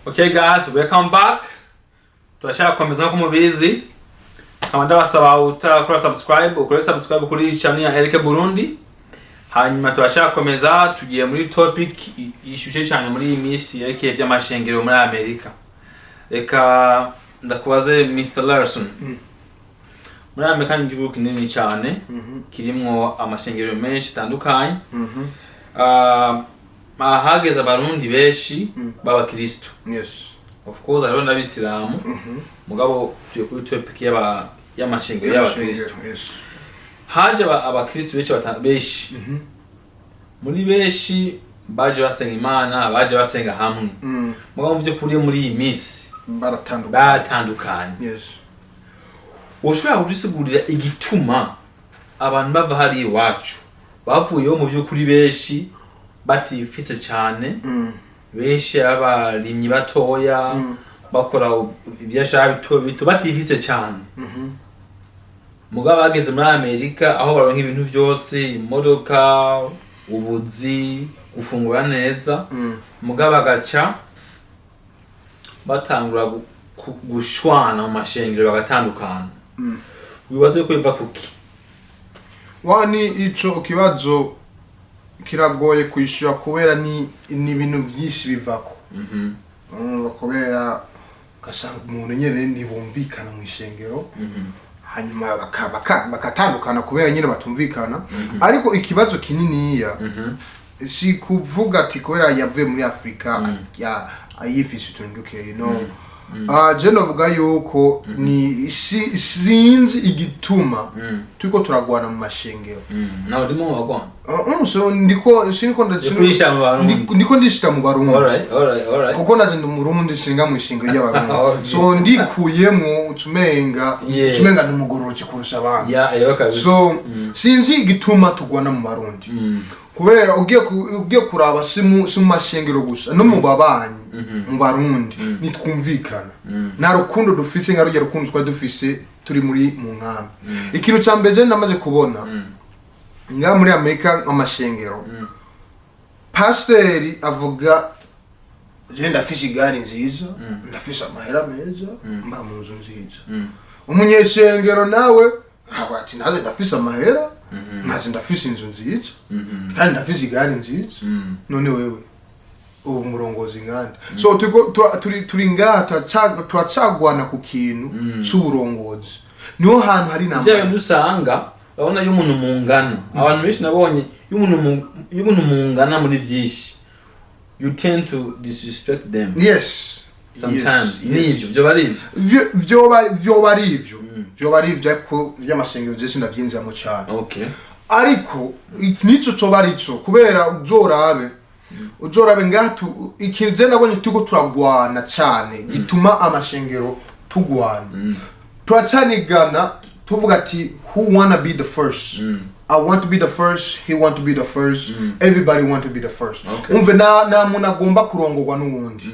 Okay guys, welcome back. Turacyakomeza nk'uko mubizi. Nkaba ndabasaba utarakora subscribe, ukore subscribe kuri channel ya Eric Burundi. Hanyuma turacyakomeza, tugiye muri topic ishushe cyane muri iyi minsi yerekeye iby'amashengero muri Amerika. Reka ndakubaze, Mr. Larson. Muri Amerika ni igihugu kinini cyane kirimwo amashengero menshi atandukanye. Ahageze Abarundi benshi b'abakristo. Of course hariho n'Abisilamu, mugabo tugiye kuri topic y'amashengero y'abakristo. Haje abakristo benshi, benshi muri benshi baje basenga Imana, baje basenga hamwe, mugabo mu by'ukuri muri iyi minsi baratandukanye. Batandukanye. Ushobora kudusigurira igituma abantu bava hariya iwacu, bavuyeho mu by'ukuri benshi batifise cyane, benshi abarimyi batoya, bakora ibyashara bito bito, batifise cyane, mugabo bageze muri Amerika aho baronka ibintu byose, imodoka, ubuzi, gufungura neza, mugabo bagaca batangura gushwana mu mashengero, bagatandukana? Wibaze ko biva kuki? Wani ico kibazo kiragoye kwishyura kubera ni ibintu byinshi bivako. Urumva, kubera ugasanga umuntu nyene ntibumvikana mu ishengero, hanyuma bakatandukana kubera nyine batumvikana. Ariko ikibazo kininiya si kuvuga ati kubera yavuye muri Afurika yifise utuntu dukeyi. No, je novuga yuko ni sinzi igituma turiko turagwana mu mashengero. Nawe urimo mu bagwana? So ndiko siniko Kurisha mu Barundi. Ndiko ndishita mu Barundi. Alright. Kuko naje ndi Umurundi, singa mu ishinga ry'Abarundi. So ndikuyemo utumenga utumenga ndi umugororotsi kurusha abandi. Yeah, kabisa. So sinzi igituma tugwana mu Barundi, kubera ugiye kuraba si mu mashengero gusa, no mu babanyi, mu Barundi nitwumvikana. Nta rukundo dufise nka rujya rukundo twari dufise turi muri mu nkambi. Ikintu ca mbere je namaze kubona ngaha muri Amerika, amashengero, pasiteri avuga: "Je ndafise igari nziza, ndafise amahera meza, mba mu nzu nziza." Umunyeshengero nawe ntabwo ati: "Naze ndafise amahera, naze ndafise inzu nziza, kandi ndafise igari nziza." None wewe ubu murongozi nkande? So turi ngaha turacagwana ku kintu c'uburongozi, niho hantu hari Bya intambara. bintu usanga urabona iyo umuntu mungana, abantu benshi nabonye, iyo umuntu mungana muri byinshi, you tend to disrespect them sometimes. Nivyo byo bari ivyo. Vyoba ari ivyo, vyoba ari ivyo, ariko vy'amasengero je sindavyinjiramo cane. Ariko nico coba ari co, kubera uzorabe ngaha ikintu je nabonye turiko turagwana cane gituma amashengero tugwana, turacanigana tuvuga ati: "Who wanna be the first? I want to be the first, he want to be the first, everybody want to be the first." Umve, nta muntu agomba kurongorwa n'uwundi.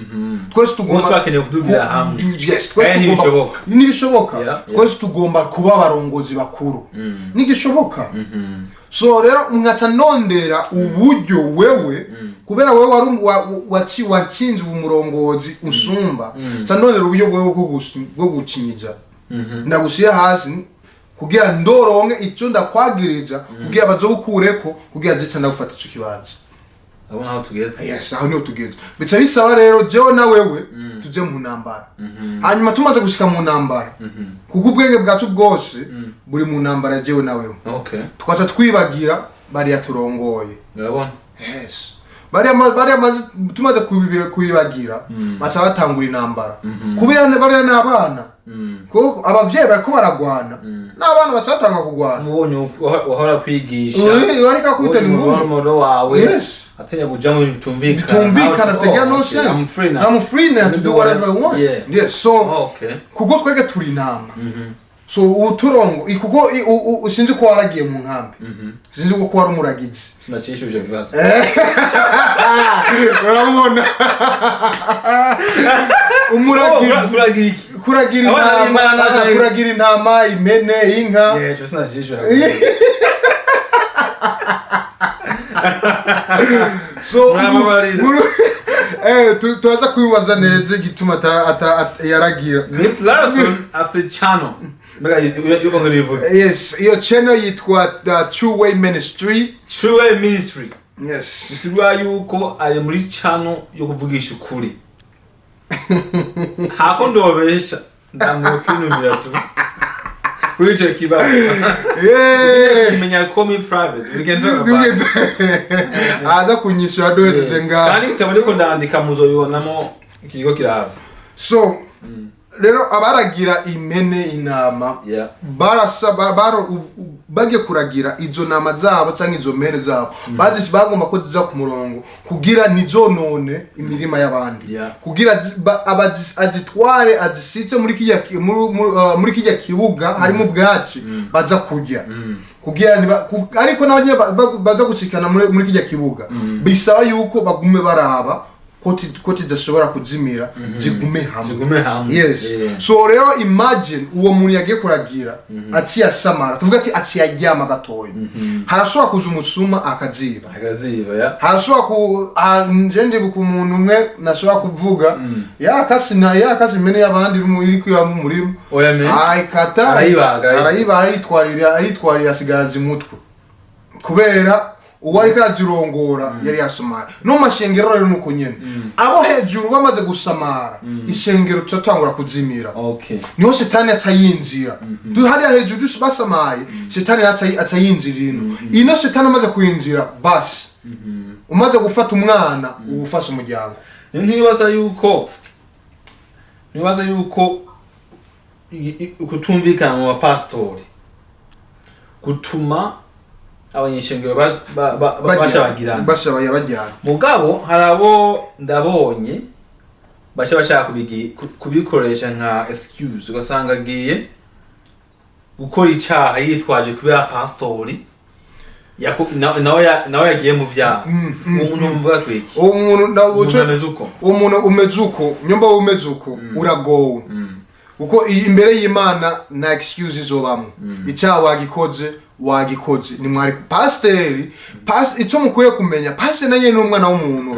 Twese tugomba Bose bakeneye kudugira hamwe. Yes, twese Eh, tugomba. ntibishoboka. Ntibishoboka. Twese tugomba kuba abarongozi bakuru, ntigishoboka. So rero nkaca nondera uburyo wewe, kubera wewe wari watsinze umurongozi usumba, nca ndondera uburyo bwewe bwo gucinyiza, ndagushyira hasi kugira ndoronke icyo ndakwagiriza, kugira bazobukureko, kugira ndetse ndagufata ico kibanza. Abona aho tugeze. Yes, aho niho tugeze. Bica bisaba rero jewe na wewe tuje mu ntambara. Hanyuma tumaze gushika mu ntambara, kuko ubwenge bwacu bwose buri mu ntambara, jewe na wewe, tukaca twibagira bariya turongoye. Urabona. Yes, bariya tumaze kubibagira, baca batangura intambara, kubera bariya ni abana, kuko abavyeyi bariko baragwana n'abana baca batanga kugwana. Umubonye wahora kwigisha. Ariko akubita ni ngumi. Umubonye wawe atinya kuja mu bintu bitumvikana. Bitumvikana, Nawe tagira no okay, sense. I'm free now. I'm free now to do whatever I want. Yes, so kuko twege turi intama, so uturongo kuko sinzi ko waragiye mu nkambi, sinzi ko wari umuragizi. Sinacishuje ibibazo. Urabona, umuragizi. Kuragira iki? Kuragira Abana intama. b'Imana Kuragira intama, impene, inka. Yeah, ico sinacishuje. So Murababarira. Turaza kubibaza neza igituma yaragira. Mr. Larson afite channel, mbega iyo ngo rivuge. Yes, iyo channel yitwa The True Way Ministry. True Way Ministry. Yes. Bisigura yuko ari muri channel yo kuvugisha ukuri, hako ndobesha ndamwokwinumira tu kuri ico kibazo. Kumenya, call me private, we can talk about it. Aza kunyishura duhejeje ngaho. Kandi ikaba ariko ndandika, muzobibonamo ikigo kiraza. So rero abaragira impene, intama, barasa bagiye kuragira izo nama zabo cyangwa izo mpene zabo, bagomba ko ziza ku murongo kugira ntizonone imirima y'abandi, kugira azitware azisitse muri kijya muri kijya kibuga harimo ubwatsi baza kurya, kugira ariko nabo nyene baza gushikana muri kijya kibuga, bisaba yuko bagume baraba ko tidashobora kuzimira, zigume hamwe. Zigume hamwe. Yes. So rero imagine uwo muntu yagiye kuragira aciye asamara, tuvuga ati aciye aryama gatoya, harashobora kuza umusuma akaziba. Akaziba, ya. Harashobora ku nje ndibuka umuntu umwe nashobora kuvuga yarakase yarakase impene y'abandi iri kwira mu murima. Oya me. Arayikata. Arayibaga. Arayiba, arayitwarira, asigaraza umutwe kubera uwo ariko arazirongora yari yasamara. No mu mashengero rero nuko nyene, abo hejuru bamaze gusamara, ishengero turatangura kuzimira. Niho shetani atayinjira. Hariya hejuru basamaye, shetani atayinjira ino. Shetani amaze kuyinjira, basi umaze gufata umwana uba ufashe umuryango. Ntibaza yuko kutumvikana mu bapasitori gutuma abanyeshengero bashabagirana? Bashabaye bajyana. Mugabo hari abo ndabonye baca bashaka kubikoresha nka excuse, ugasanga agiye gukora icaha yitwaje kubera pastori nawe yagiye mu vyaha. Uwo muntu mvuga twiki? Uwo muntu Umuntu ameze uko. Uwo muntu umeze uko, nyumba umeze uko, uragowe, kuko imbere y'Imana nta excuse izobamwo. Icyaha wagikoze, wagikoze. Ni mwari pasiteri icyo mukwiye kumenya, pasiteri naye ni umwana w'umuntu.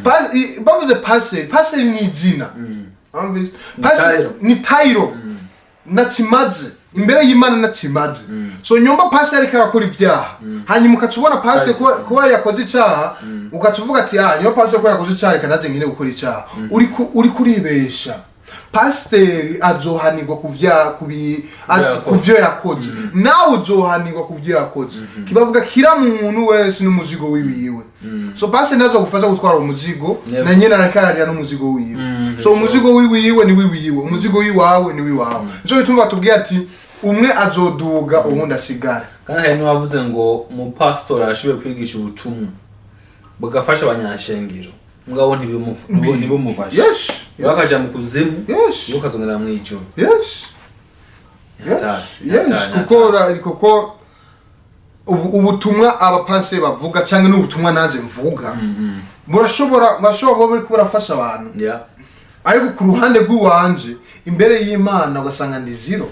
Baka bavuze pasiteri, pasiteri ni izina. Wumvise? Ni title. Ni title nakimaze imbere y'Imana, nakimaze. So nyumba pasiteri ariko arakora ibyaha, hanyuma ukaca ubona pasiteri kuba yakoze icyaha, ugaca uvuga ati: "Ah, niyo pasiteri kuba yakoze icyaha, reka nanjye ngire gukora icyaha." Uri kuribesha. Pasiteri azohanirwa ku vya ku yakoze. Ku vyo yakoze. Nawe uzohanirwa ku vyo yakoze. Kibavuga kira muntu wese n'umuzigo wiwiwe. So pasiteri ntazogufasha gutwara umuzigo. Never. Na nyene ariko ararira n'umuzigo wiwe. So umuzigo wiwiwe ni wiwiwe, umuzigo wiwawe ni wiwawe. Nico gituma batubwiye ati umwe azoduga, uwundi asigare. Kandi hari n'uwavuze ngo umupasitori arashoboye kwigisha ubutumwa bugafasha abanyashengero, mugabo ntibumufashe, bakaja mu kuzimu, yo ukazongera mu ijuru. Hatari, hatari, Kuko hatari. Kuko ubutumwa abapasiteri bavuga cyangwa n'ubutumwa nanjye mvuga burashobora kuba buriko burafasha abantu, ariko ku ruhande rw'iwanje imbere y'Imana ugasanga ndi zero,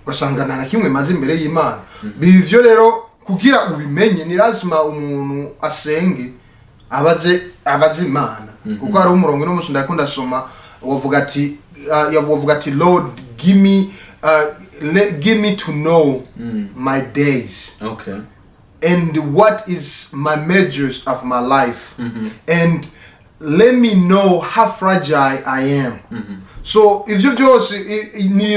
ugasanga nta na kimwe maze imbere y'Imana. Bivyo rero kugira ubimenye ni lazima umuntu asenge, abaze Imana, kuko hariho umurongo uno munsi ndako ndasoma wavuga ati: "Lord, give me to know my days and what is my measures of my life and let me know how fragile I am." So ivyo byose ni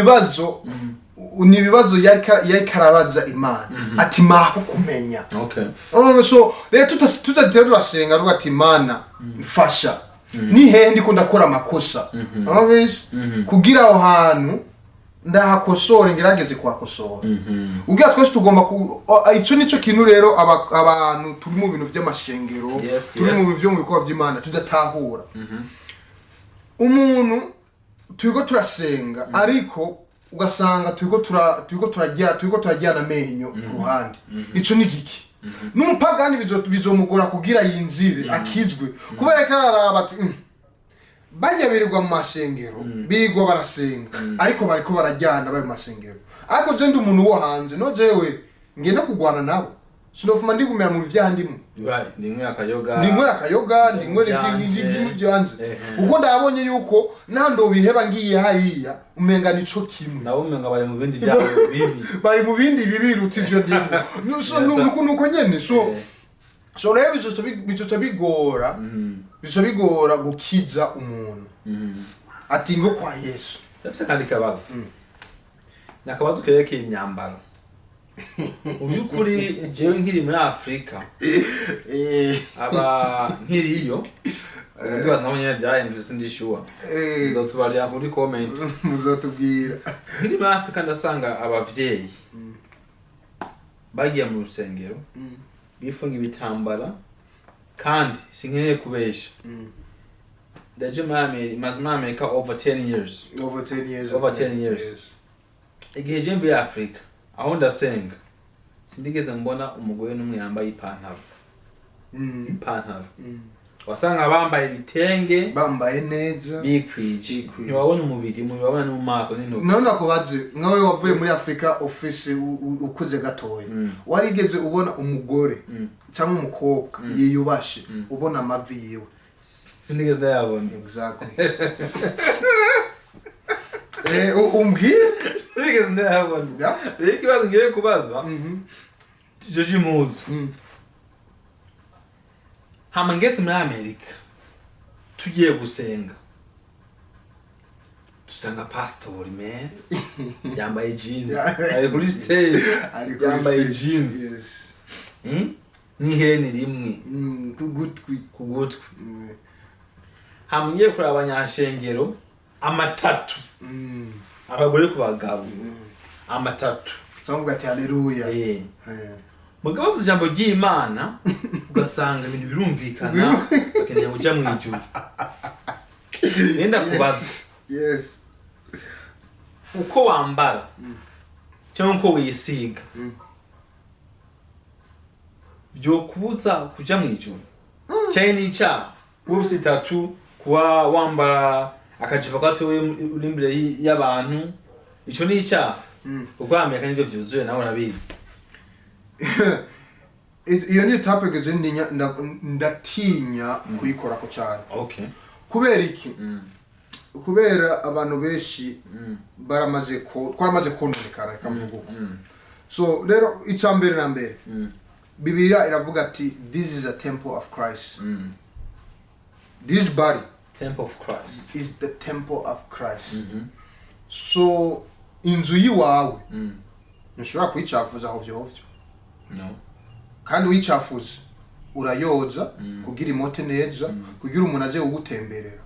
ibibazo yariko arabaza Imana ati maho kumenya. So rero tutatera turasenga tuvuga ati: "Imana mfasha, ni hehe ndiko ndakora amakosa?" Urumvise? Kugira aho hantu ndahakosore, ngerageze kuhakosora. Ubwira twese tugomba ico nico kintu rero abantu turi mu bintu vy'amashengero, turi mu bintu vyo mu bikorwa vy'Imana, tudatahura. Umuntu turiko turasenga, ariko ugasanga turiko turajyana amenyo ku ruhande. Ico ni giki? N'umupagani bizomugora kugira yinzire akizwe, kubera ko araraba ati: "Bajya birirwa mu masengero, birirwa barasenga, ariko bariko barajyana bayo mu masengero, ariko je ndi umuntu wo hanze, no jewe ngenda kugwana nabo." Sinofuma ndigumira mu vyaha ndimo. Right, ndinywera akayoga. Ndinywera akayoga, ndinywera Ivyanje. ivyanje, kuko ndabonye yuko nandobiheba ngiye hariya umenga nico kimwe. Nabo umenga bari mu bindi byabo bibi. Bari mu bindi bibi biruta ivyo ndimo. So nuko nyene, so so rero bizoca bigora, bizoca bigora gukiza umuntu ati ngo kwa Yesu. Ndafise akandi kabazo, ni akabazo kerekeye imyambaro. Mu by'ukuri jewe nkiri muri Afurika, aba nkiriyo, ndibaza nabo nyene byahindutse, sindi sure. Nzotubarira muri comment. Muzotubwira. Nkiri muri Afurika ndasanga abavyeyi bagiye mu rusengero bifunga ibitambara, kandi sinkeneye kubesha. Ndaje muri Amerika, maze muri Amerika over 10 years. Over 10 years. Over 10 years. Igihe je mvuye Afurika aho ndasenga, sindigeze mbona umugore n'umwe yambaye ipantaro. Ipantaro. Wasanga bambaye ibitenge. Bambaye neza. Bikwije. Bikwije. Ntiwabona umubiri wabona no mu maso n'intoki. None ndakubaze, nkawe wavuye muri Afurika ofisi ukuze gatoya, warigeze ubona umugore cyangwa umukobwa yiyubashe ubona amavi yiwe? Sindigeze ndayabona. Exactly. Umbwire. Sindigeze ndayabona. Rero ikibazo ngiye kubaza, ico c'impuzu, hama ngeze muri Amerika tugiye gusenga, dusanga pastori, man, yambaye jeans, ari kuri stage. Ari kuri Yambaye stage, jeans. Yes. N'ihereni rimwe Ku gutwi. Ku gutwi. Hama ngiye kuraba abanyashengero, amatatu, abagore ku bagabo, amatatu. Bavuga ati haleluya. Mugabo bavuze ijambo ry'Imana, ugasanga ibintu birumvikana, bakeneye kuja mu ijuru. Nenda kubaza, uko wambara cyangwa uko wisiga byokubuza kuja mu ijuru, cyane n'icyaha kuba ufite itatu, kuba wambara akajipo gato uri imbere y'abantu, ico ni icyaha? Kuko Amerika nibyo byuzuye, nawe urabizi. Iyo ni topic je ndatinya kuyikorako cyane. Kubera iki? Kubera abantu benshi baramaze ko twaramaze kononekara, reka mvuge uko. So rero icya mbere na mbere, Bibiliya iravuga ati this is a temple of Christ, this body Temple of Christ. is the temple of Christ. So inzu yiwawe ntushobora kuyicafuza hovyo hovyo. No. Kandi uyicafuza urayoza kugira imote neza, kugira umuntu aze kugutemberera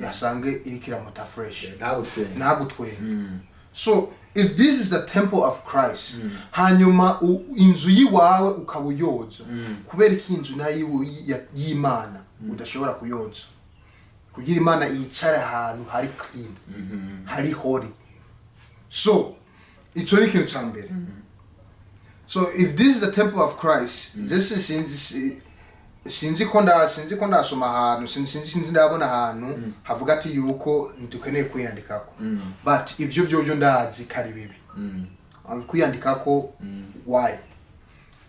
yasange iriko iramota fresh. Ntagutwenga. Ntagutwenga. So if this is the temple of Christ, hanyuma inzu yiwawe ukaba uyoza, kubera ko inzu nayo y'Imana udashobora kuyoza kugira Imana yicare ahantu hari clean, hari holy? So ico ni ikintu ca mbere. So if this is the temple of Christ, this is sinzi ko ndasoma ahantu, sinzi ndabona ahantu havuga ati yuko ntidukeneye kwiyandikako. But ivyo vyovyo ndazi ko ari bibi. Kwiyandikako, why?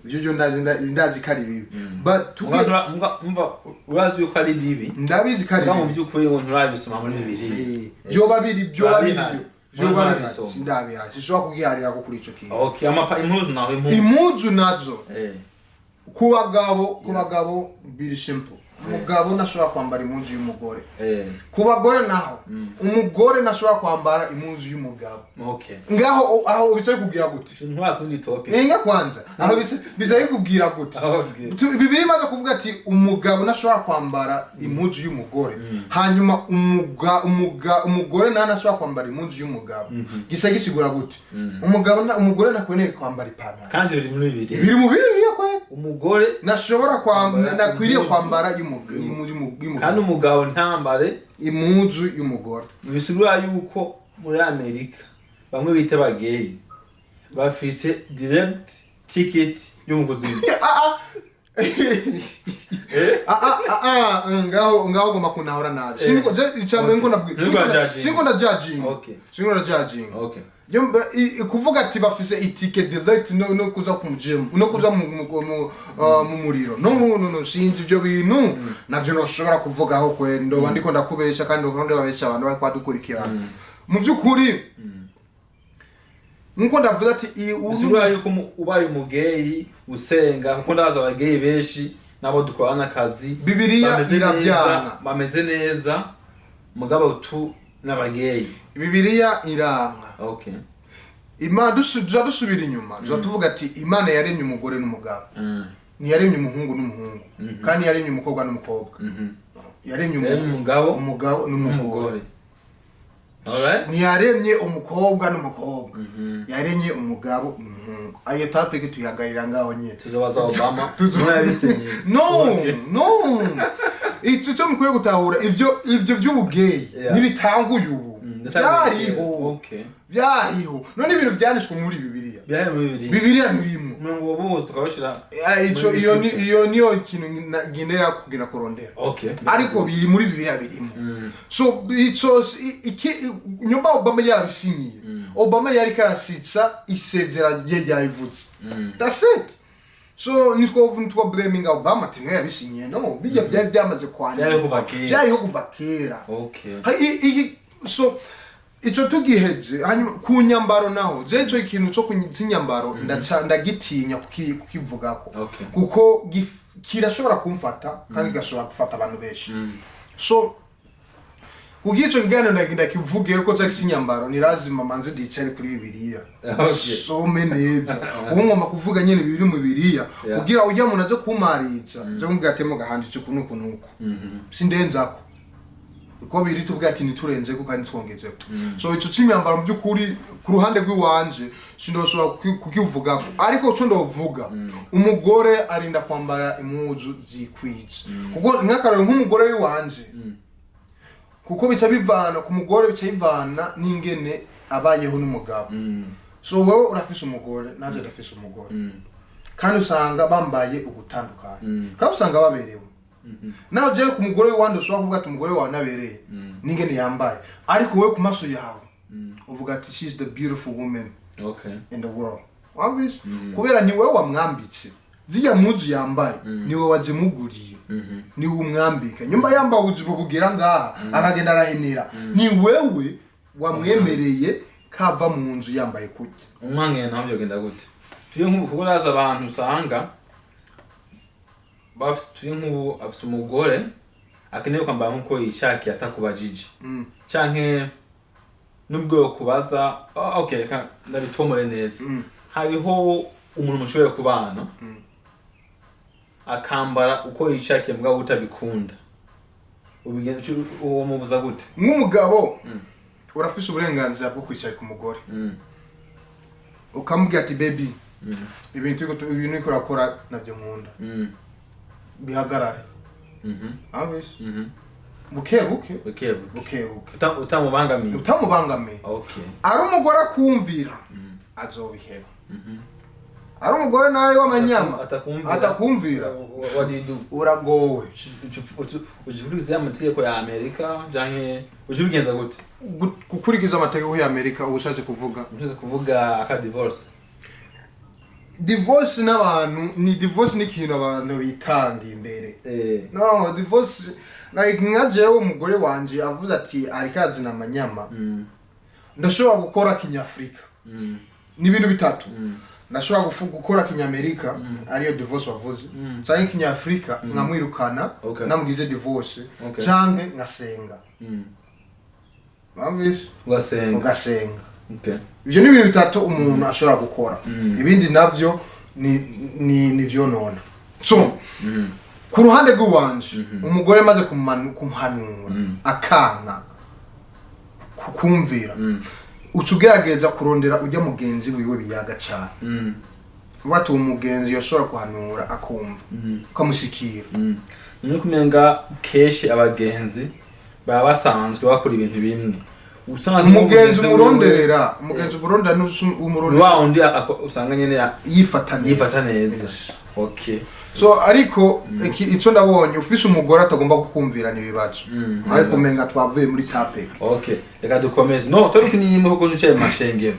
Ivyo byo ndazi ko ari bibi, but Umva, urazi yuko ari bibi. Ndabizi ko ari Muga mu bibi. by'ukuri ngo nturabisoma muri Bibiliya. Vyoba biri, vyoba biriyo. Urabihari. Vyoba bihari. Nturabisoma. Sindabihari, sinshobora kugiharirako kuri ico kintu. Okay, amapa impuzu nawe, impuzu. Impuzu nazo, ku bagabo biri simple: umugabo ntashobora kwambara impuzu y'umugore. Ku bagore naho, umugore ntashobora kwambara impuzu y'umugabo. Ngaho aho bica bikubwira gute? Nturakundi topic. Ninga kwanza aho bica bikubwira gute? Bibiliya imaze kuvuga ati umugabo ntashobora kwambara impuzu y'umugore, hanyuma umugore nawe ntashobora kwambara impuzu y'umugabo, gisa gisigura gute? Umugabo umugore ntakwiriye kwambara ipantaro. Kandi biri muri Bibiliya. Biri mu Bibiliya kwe. Umugore ntashobora kwambara nakwiriye impuzu. kwambara y'umugabo. Kandi umugabo ntambare impuzu y'umugore. Bisigura yuko muri Amerika bamwe bita abageyi bafise direct ticket yo mu kuzimu. Ah, ah. Ah, ah, ah, ah, ngaho ugomba kunahura nabi. Siniko je icambere ngo nabwi Siniko judging. Siniko na judging. Siniko na judging. Yo kuvuga ati bafise itike direct no kuza ku gym, no kuza mu muriro, no, no, no, sinzi ibyo bintu navyo noshobora kuvugaho kwe ndoba ndiko ndakubesha, kandi ndiko ndababesha abantu bari kwadukurikirana. Mu by'ukuri, nkuko ndavuze ati Bisigura yuko ubaye umugeyi usenga, kuko ndabaza abageyi benshi nabo dukorana akazi, Bibiliya bameze iravyanga. neza, bameze neza, mugabo tu n'abageyi. Bibiliya iranga. Imana tuza dusubira inyuma, tuza tuvuga ati Imana yaremye umugore n'umugabo. Ntiyaremye umuhungu n'umuhungu, kandi yaremye umukobwa n'umukobwa. Yaremye Yaremye umugabo umugabo n'umugore. N'umugore. Alright. Ntiyaremye umukobwa n'umukobwa, yaremye umugabo n'umuhungu. Ayo topic tuyihagarira ngaho nyine. Tuzobaza Obama niwe yabisinyiye. No. No, icyo cyo mukwiye gutahura, ivyo by'ubugeyi ntibitanguye ubu. Byariho. Byariho. None ibintu vyanditswe muri Bibiliya. Byari muri Bibiliya. Bibiliya birimo. Umurongo wabuze tukawushyira Ico muri iyo ni description. Iyo niyo kintu ngendera kugira kurondera. Ariko biri muri Bibiliya, birimo. So ico iki nyumba Obama yarabisinyiye, Obama yari karasitsa isezera rye ryabivuze. That's it. So nitwo blaming Obama ati niwe yabisinyiye. No, bijya byari byamaze kwandikwa. Byariho kuva kera. Byariho kuva kera. So ico tugiheje, hanyuma ku nyambaro naho, je ico ikintu co kunyambaro ndagitinya kukivugako kuko kirashobora kumfata kandi kigashobora gufata abantu benshi. So kugira ico kiganiro ndagenda kivuge ko cyo kinyambaro, ni lazima manze dicare kuri Bibiliya, some neza. Ubu ngomba kuvuga nyene bibiri mu Bibiliya kugira ujya umuntu aze kumariza, je kumubwira ati mugahanditse uku nuku nuku, sindenzako uko biri, tubwira ati ntiturenzeko kandi twongezeko. So ico c'imyambaro, mu by'ukuri, ku ruhande rw'iwanje sindoshobora kukivugako, ariko co ndovuga, umugore arinda kwambara impuzu zikwije, kuko nk'akarorero nk'umugore w'iwanje, kuko bica bivana ku mugore, bica bivana n'ingene abayeho n'umugabo. So wowe urafise umugore, nanje ndafise umugore, kandi usanga bambaye ugutandukanye, kandi usanga baberewe. Nawe jewe ku mugore w'iwanje ushobora kuvuga ati umugore wawe nabereye n'ingene yambaye, ariko wowe ku maso yawe uvuga ati she's the beautiful woman in the world. Wumvise? Kubera ni wowe wamwambitse ziriya mpuzu yambaye, ni wowe wazimuguriye, ni we umwambika. Nyuma yambaye ubujipo bugera ngaha akagenda arahenera, ni wewe wamwemereye kava mu nzu yambaye kurya. Umwange naho byogenda gute? Turi nk'ubu, kuko naza abantu usanga bafite, turi nk'ubu afite umugore akeneye kwambara nk'uko yishakiye atakubajije, canke nubwo yokubaza. Oh, okay, reka ndabitomore neza. Hariho umuntu mushoboye kubana akambara uko yishakiye mugabo utabikunda. Ubigenza uwo mubuza gute? Nk'umugabo urafise uburenganzira bwo kwicara ku mugore, ukamubwira ati baby, ibintu uriko urakora nabyo nkunda, bihagarare. Wumvise? Buke buke. Buke buke. Buke buke. Utamubangamiye. Utamubangamiye. Ari umugore akumvira, azobiheba. Ari umugore nawe w'amanyama Atakumvira. atakumvira, What do you do? uragowe. Ujikurikiza amategeko ya Amerika canke ujibigenza gute? Gukurikiza amategeko ya Amerika uba ushatse kuvuga? Ushatse kuvuga aka divorce. Divorce n'abantu ni divorce ni ikintu abantu bitanga imbere. No, divorce, like nka jewe umugore wanje avuze ati ariko arazina amanyama, ndashobora gukora kinyafrika. Ni ibintu bitatu: ndashobora gukora kinyamerika, ariyo divorce wavuze, canke kinyafrika nkamwirukana, namugize divorce, canke nkasenga. Wumvise? Ugasenga. Ugasenga. Ivyo ni ibintu bitatu umuntu ashobora gukora. Ibindi navyo ni vyonona. So ku ruhande rw'iwanje, umugore maze kumuhanura akanka kukumvira, uca ugerageza kurondera ujya mugenzi wiwe biyaga cane, uba uwo mugenzi yoshobora kuhanura akumva, ukamushikira. Ni kumenga kenshi abagenzi baba basanzwe bakora ibintu bimwe. Usanga Umugenzi wiwe umuronderera, umugenzi umurondera ni umurondera wa wundi usanga nyene yifata neza. yifata neza. Yes. So ariko icyo ndabonye, ufise umugore atagomba kukumvirana ibibazo, ariko umenga twavuye muri topic. Okay, reka dukomeze. No topic ni imwe kuko nicaye mu mashengero.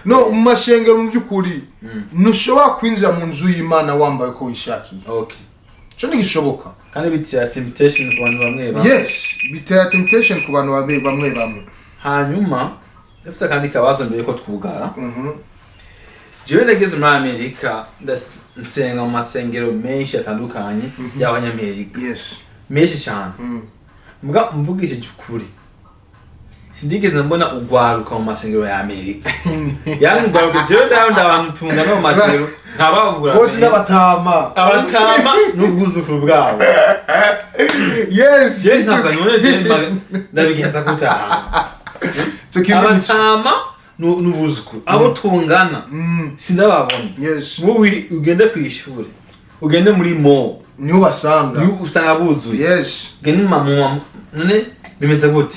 No mu mashengero, mu by'ukuri ntushobora kwinjira mu nzu y'Imana wambaye uko wishakiye. Ico ntigishoboka. Kandi bitera temptation ku bantu bamwe bamwe. Yes, bitera temptation ku bantu bamwe bamwe. Hanyuma ndafise akandi kabazo mbere ko twugara. Jewe ndageze muri Amerika, nsenga mu masengero menshi atandukanye y'Abanyamerika, menshi cyane. Mbwa mvugishije ukuri, sindigeze mbona ugwaruka mu masengero ya Amerika. Yani ugwaruka, jewe ndaho abantu tungana mu masengero nkababura. Bose n'abatama. Abatama n'ubwuzukuru bwabo. Jewe ntabwo none jewe ndabigenza gutaha. Ico kintu Abatama n'ubuzukuru abo tungana sindababona. Wowe ugende ku ishuri, ugende muri mall, niho basanga. Niho usanga buzuye. Ugende mu none bimeze gute?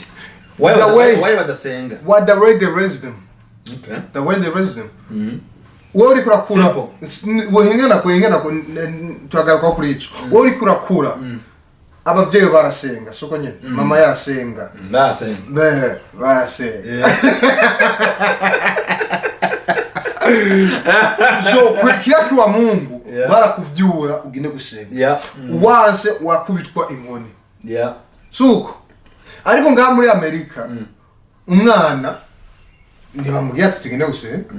Why The way- why badasenga? What, the way they raise them. The way they raise them. Wowe uriko urakura, Simple. Wohingana turagaruka kuri ico. Wowe uriko urakura, abavyeyi barasenga, soko nyene mama yarasenga. Barasenga. Be barasenga. So kira kiwa Mungu, barakuvyura ugende gusenga. Wanse wakubitwa inkoni. Suko ariko ngaha muri Amerika, umwana ntibamubwira ati tugende gusenga.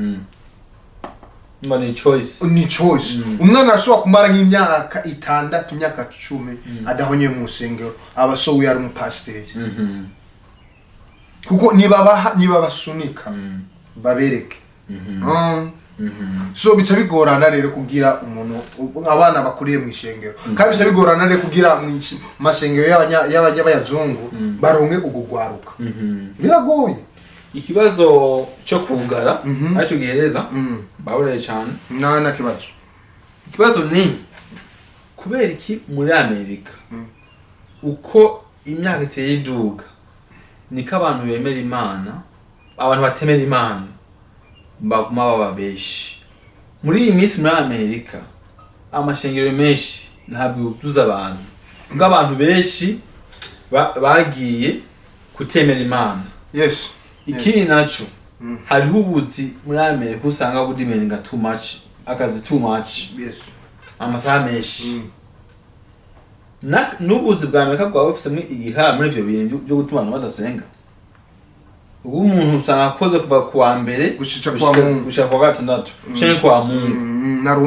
Mba ni choice. Ni choice. Umwana arashobora kumara nk'imyaka 6, imyaka 10 adahonye mu rusengero, aba so we ari umupasiteri, kuko nibabaha, nibabasunika babereke. So bica bigorana rero kugira umuntu, abana bakuriye mu ishengero, kandi bica bigorana rero kugira mu masengero y'abayazungu baronke ugugwaruka. Biragoye. Ikibazo cyo kugara aricyo gihereza, babureye cyane. Nta kibazo. Ikibazo ni kubera iki muri Amerika, uko imyaka iteye iduga niko abantu bemera Imana, abantu batemera Imana baguma baba benshi? Muri iyi minsi muri Amerika amashengero menshi ntabwo yuzuza abantu, ubwo abantu benshi bagiye kutemera Imana. Ikindi naco, hariho ubuzi muri Amerika usanga budimenga too much, akazi too much, amasaha menshi. N'ubuzi bwa Amerika bwaba bufisemwo igihara muri ivyo bintu byo gutuma abantu badasenga. Ubu umuntu usanga akoze kuva ku wa mbere Gushika kuwa Mungu. Gushika kuwa gatandatu canke kuwa Mungu.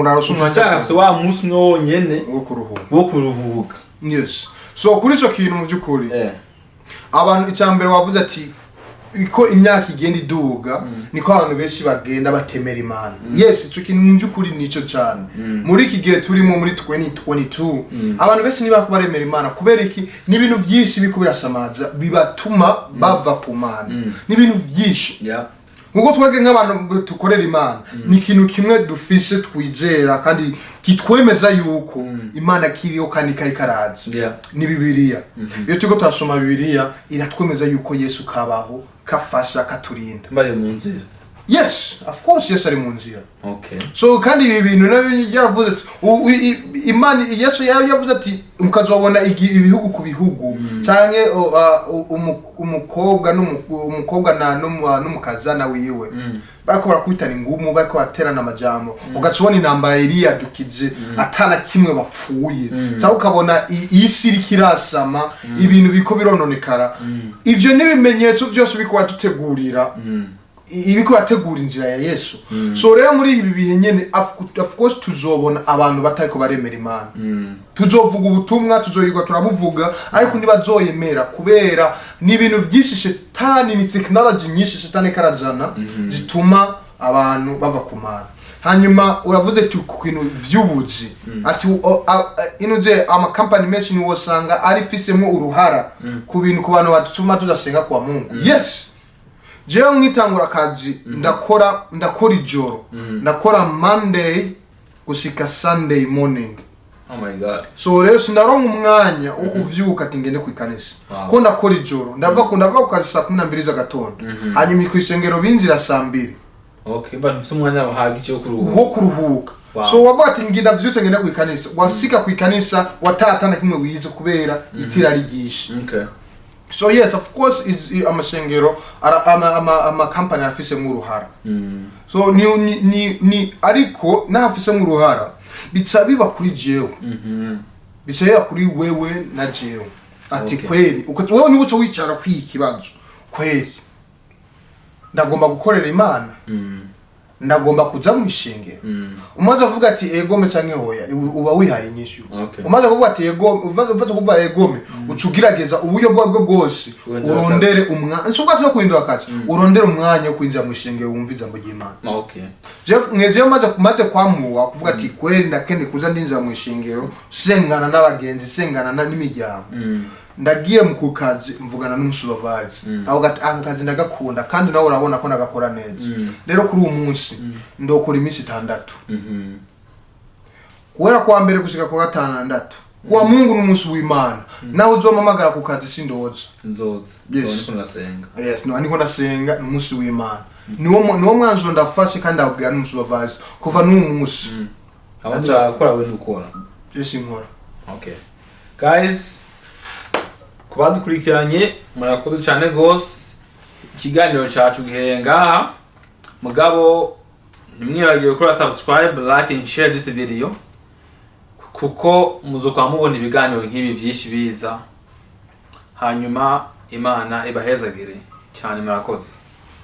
Narose Uca usanga afise wa munsi umwe wonyene wo kuruhuka. Wo kuruhuka. Yes, so kuri ico kintu, mu by'ukuri, abantu, icya mbere wavuze ati iko imyaka igenda iduga niko abantu benshi bagenda batemera Imana. Yes, ico kintu mu by'ukuri nico cyane. Muri iki gihe turimo, muri 2022, abantu benshi niba baremera Imana. Kubera iki? Ni ibintu byinshi biko birasamaza bibatuma bava ku Mana, ni ibintu byinshi. Nkuko twebwe nk'abantu dukorera Imana, ni ikintu kimwe dufise twizera kandi kitwemeza yuko Imana kiriho kandi kari karaza, ni Bibiliya. Iyo turiko turasoma Bibiliya, iratwemeza yuko Yesu kabaho, kafasha, katurinda. Bari mu nzira. Yes, of course, Yesu ari mu nzira. So kandi ibi bintu nabyo yaravuze ati, Imana, Yesu yavuze ati mukazobona ibihugu ku bihugu, canke umukobwa n'umukazana wiwe bariko barakubitana ingumu, bariko baraterana amajambo, ugaca ubona intambara iriyadukije atana kimwe bapfuye, cyangwa ukabona isi iriko irasama, ibintu biko birononekara. Ivyo n'ibimenyetso byose biko badutegurira, ibiko bategura inzira ya Yesu. So rero muri ibi bihe nyene, of course tuzobona abantu batariko baremera Imana. Tuzovuga ubutumwa, tuzoyirirwa turabuvuga, ariko ntibazoyemera kubera ni ibintu byinshi shetani, ni technology nyinshi shetani karazana zituma abantu bava ku Mana. Hanyuma uravuze ati ku bintu vy'ubuzi, ati inuze amakampani menshi niwo usanga ari fisemo uruhara ku bintu, ku bantu batuma tudasenga kwa Mungu. Yes, jewe nkitangura akazi ndakora ijoro, ndakora Monday gushika Sunday morning. Oh my God. So rero sinaronka umwanya wo kuvyuka ati ngende kwikanisa, ko ndakora ijoro, ndava ku kazi saa 12 z'agatondo, hanyuma kw'isengero binjira saa 2. Okay, but mfise umwanya uhagije wo kuruhuka. Wo kuruhuka. So wavuga ati nginda vyose, ngenda kwikanisa, wasika kwikanisa watatana kimwe wize kubera itira rigisha. So yes, of course amashengero ama company afisemo uruhara. So ni ariko n'afisemo uruhara, bica biba kuri jewe, bica biba kuri wewe na jewe ati kweli wewe niba uca wicara kwiga ikibazo, kweli ndagomba gukorera Imana, ndagomba kuja mu ishengero. Umaze kuvuga ati egome canke hoya, uba wihaye inyishu. Umaze kuvuga ati egome, umaze kuvuga egome, uca ugerageza uburyo bwabwo bwose Guhindura. Urondere umwanya, nshobora no guhindura akazi, urondere umwanya wo kwinjira mu ishengero wumva ijambo ry'Imana. Mwezeyo maze kwamuwa kuvuga ati kweli ndakende kuza ndinjira mu ishengero, sengana n'abagenzi, sengana n'imiryango. Ndagiye mu kukazi, mvugana n'umusupervisor aho gati aka kazi ndagakunda kandi nawe urabona ko ndagakora neza. Rero kuri uwo munsi ndokora iminsi 6, guhera kuwa mbere gushika kuwa gatandatu. Kuwa Mungu n'umunsi w'Imana, nawe uzompamagara ku kazi sindoza. Sinzoza. Yes. Niko ndasenga. Yes, no, niko ndasenga, ni umunsi w'Imana. Niwo mwanzuro ndafashe kandi ndawubwira n'umusupervisor kuva n'uwo munsi. Abandi barakora, we ntukora. Yes, inkora. Okay guys, ku badukurikiranye murakoze cyane gose. Ikiganiro cyacu gihereye ngaha, mugabo ntimwibagire gukora subscribe, like and share this video, kuko muzokwa mubona ibiganiro nk'ibi byinshi biza. Hanyuma Imana ibahezagire cyane, murakoze.